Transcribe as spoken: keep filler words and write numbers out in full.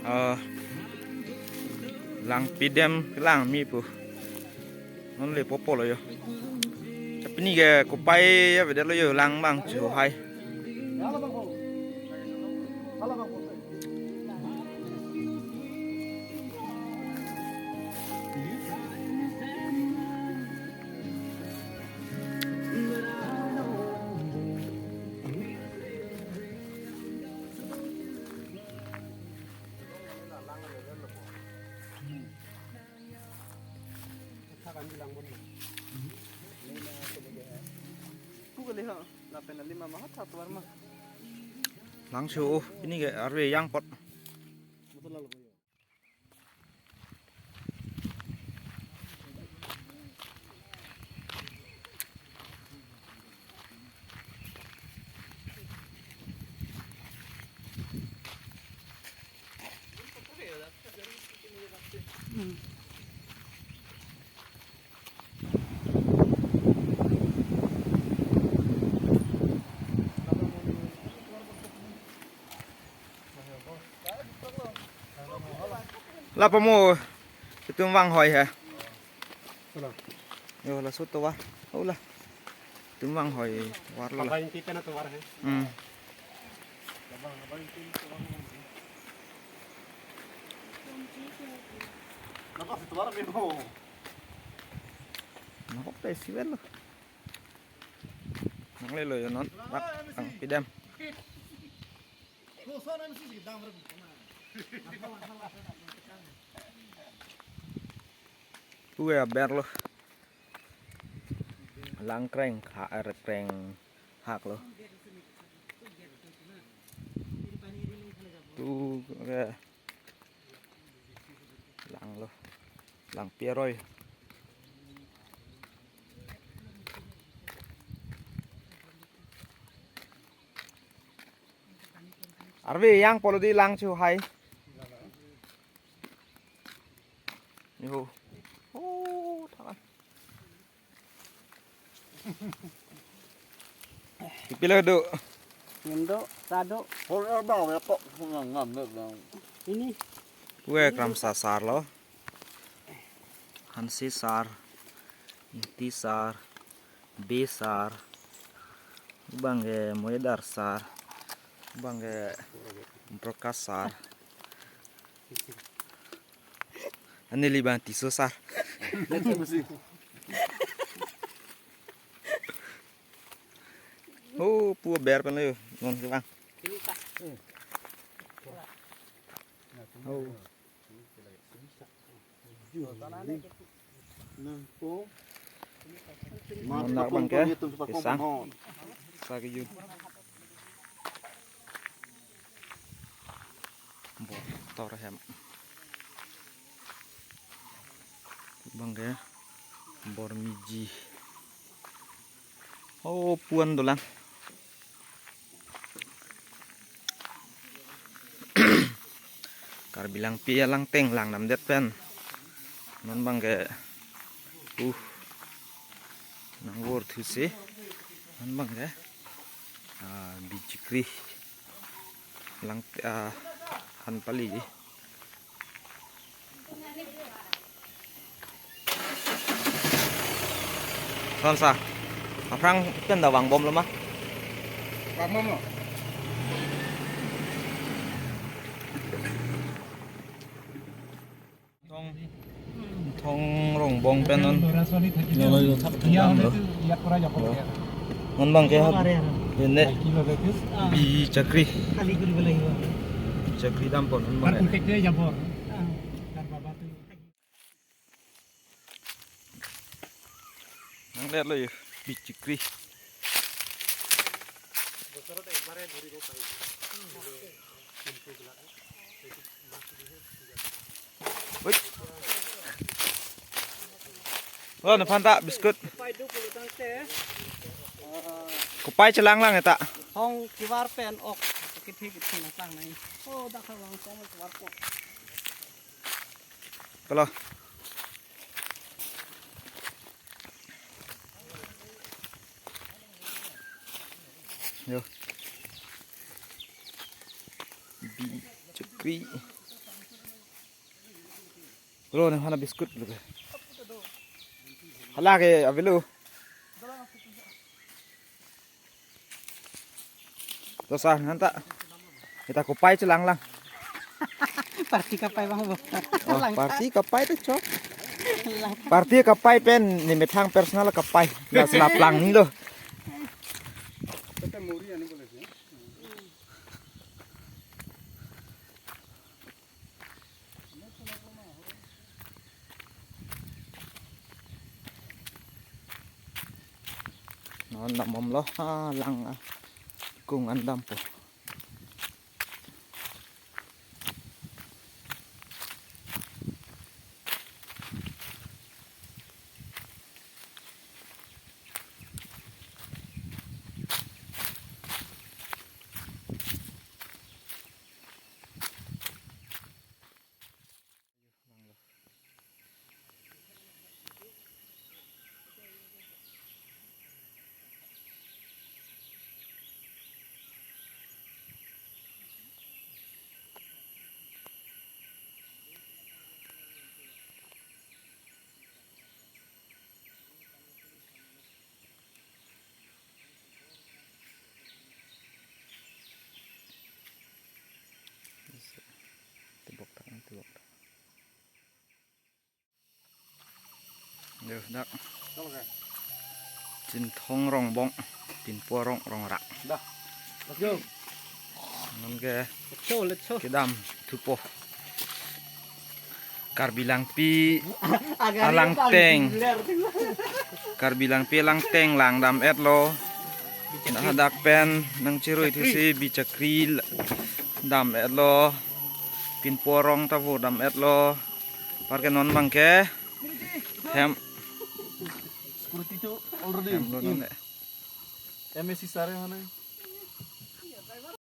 Ah, lang pidem lang mi pu. Non le popo lo yo. Pini ke kopai ya beda lo yo lang bang chu hai. Lang chu, oh, pini ke arve yang pot. Lapu mo, itum vanghoi he. Yo, laso tovar. Oh la. Itum vanghoi tovar lo la. Apa yang kita na tovar he? Hmm. Apa si tovar mo? Nokok te siwel lo. Nangle lo yo non. Bak, ang pidem. Pu ke aber lo. Lang kreng kha, er kreng hak lo. Pu ke lang lo. Lang pi aroi. Arve yang polo di lang chu hai. Yo. Oh, thangan. Pi pilo do. Ngindo, sado. Hol er bang we pok ngam ngam le bang. Ini. Pu ke Kramsa sar lo. Hanse sar, Ingti sar, Bey sar, bang ke Moyedar sar, bang ke Prakash sar. Aneli bang Tisso sar. Oh, pu aber pen lo yo, non ke bang. Oh. Manak bang ke, pisang. Sa ke yun. Bor tor hem. Bang ke, bor miji. Oh, puan dolang. Karbi Langpi alangteng lang namdet pen. Non bang ke, uh, nang wor thu si. Non bang ke, ah, bijikri lang, ah, han pali. Son sa. Aphrang pen ta vangbom lo ma? Vangbom lo. Thong, thong rongbong pen non. Yo, yo, thak thak lo. Non bang ke hap. Ini bichakri. Bichakri dam pon non bang ke. Nang lihat lo yo, bichakri. Wait. Oh, na phanta biscuit. Kopai chelang lang eta. Thong kivar pen ok. Kithi kithi na tang nai. Oh, dak lang thong kivar ko. Kalo. Yo. Bi chakri. Lo ne hana biscuit lo ke. Hala ke avelo. Dosa nanta. Kita kopai chelang lang. Party kapai bang bo. Oh, party kapai te chok. Party kapai pen ne methang personal kapai. Laso laplang ni lo. Non dam bomlo, ah, lang, ah, kung an dampo. Tebok tak, tebok tak. Yo, dak. Chinthong Rongbong, Pinpo Rong, Rongrak. Dah. Let's go. Non ke Let's go, let's go. Kedam thupo. Karbi Langpi alangteng. Karbi Langpi alangteng lang dam-etlo. Nah, dak pen nangcherui thusi bi chakri dam-etlo. Pinpo Rong ta vo dam-etlo. Anparke non bangke hem Security tu already hem lo in. Non. M A C sare hane.